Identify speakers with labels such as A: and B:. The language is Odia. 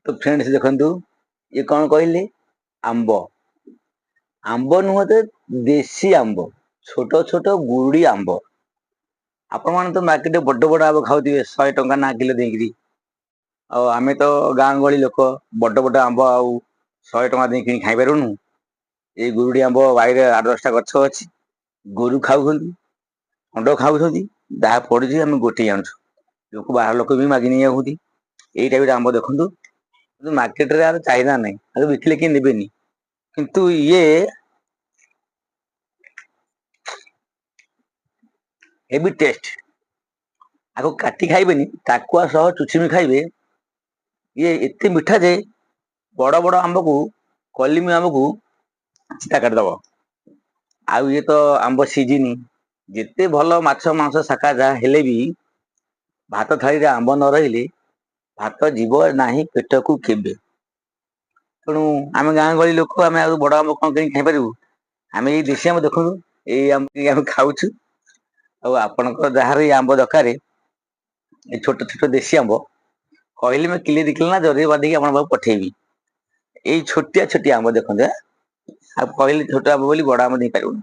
A: ତ ଫ୍ରେଣ୍ଡସ୍ ଦେଖନ୍ତୁ, ଇଏ କ'ଣ କହିଲେ? ଆମ୍ବ। ଆମ୍ବ ନୁହଁ ତ, ଦେଶୀ ଆମ୍ବ, ଛୋଟ ଛୋଟ ଗୁରୁଡ଼ି ଆମ୍ବ। ଆପଣମାନେ ତ ମାର୍କେଟରେ ବଡ଼ ବଡ଼ ଆମ୍ବ ଖାଉଥିବେ 100 ଟଙ୍କା ନା କିଲୋ ଦେଇକିରି। ଆଉ ଆମେ ତ ଗାଁ ଗହଳି ଲୋକ, ବଡ଼ ବଡ଼ ଆମ୍ବ ଆଉ 100 ଟଙ୍କା ଦେଇ କିଣି ଖାଇପାରୁନୁ। ଏଇ ଗୁରୁଡ଼ି ଆମ୍ବ ବାଇରେ 8 10ଟା ଗଛ ଅଛି। ଗୋରୁ ଖାଉଛନ୍ତି, ଷଣ୍ଢ ଖାଉଛନ୍ତି, ଯାହା ପଡୁଛି ଆମେ ଗୋଟେଇ ଆଣୁଛୁ। ଲୋକ, ବାହାର ଲୋକ ବି ମାଗି ନେଇ ଯାଉଛନ୍ତି। ଏଇ ଟାଇପର ଆମ୍ବ ଦେଖନ୍ତୁ, ମାର୍କେଟରେ ଆର ଚାହିଦା ନାହିଁ, ଆଉ ବିକିଲେ କିଏ ନେବେନି। କିନ୍ତୁ ଇଏ ହେଭି ଟେଷ୍ଟ। ଆକୁ କାଟି ଖାଇବେନି, ଟାକୁଆ ସହ ଚୁଛିମି ଖାଇବେ। ଇଏ ଏତେ ମିଠା ଯେ ବଡ ବଡ ଆମ୍ବକୁ, କଲିମି ଆମ୍ବକୁ ଚିତା କାଟିଦବ। ଆଉ ଇଏ ତ ଆମ୍ବ ସିଜିନି। ଯେତେ ଭଲ ମାଛ ମାଂସ ଶାଖା ଯାହା ହେଲେ ବି ଭାତ ଥାଳିରେ ଆମ୍ବ ନ ରହିଲେ ଭାତ ଯିବ ନାହିଁ ପେଟକୁ କେବେ। ତେଣୁ ଆମେ ଗାଁ ଗହଳି ଲୋକ, ଆମେ ଆଉ ବଡ ଆମ୍ବ କଣ କିଣିକି ଖାଇପାରିବୁ? ଆମେ ଏଇ ଦେଶୀ ଆମ୍ବ, ଦେଖନ୍ତୁ, ଏଇ ଆମ୍ବ ଆମେ ଖାଉଛୁ। ଆଉ ଆପଣଙ୍କର ଯାହାର ଏଇ ଆମ୍ବ ଦରକାର, ଏଇ ଛୋଟ ଛୋଟ ଦେଶୀ ଆମ୍ବ, କହିଲେ ମୁଁ କିଲେ 2 କିଲୋ ନା ଜରିରେ ବାନ୍ଧିକି ଆପଣଙ୍କ ପାଖକୁ ପଠେଇବି। ଏଇ ଛୋଟିଆ ଛୋଟିଆ ଆମ୍ବ ଦେଖନ୍ତୁ। ଆଉ କହିଲେ ଛୋଟ ଆମ୍ବ ବୋଲି ବଡ ଆମ୍ବ ଦେଇପାରିବୁନି।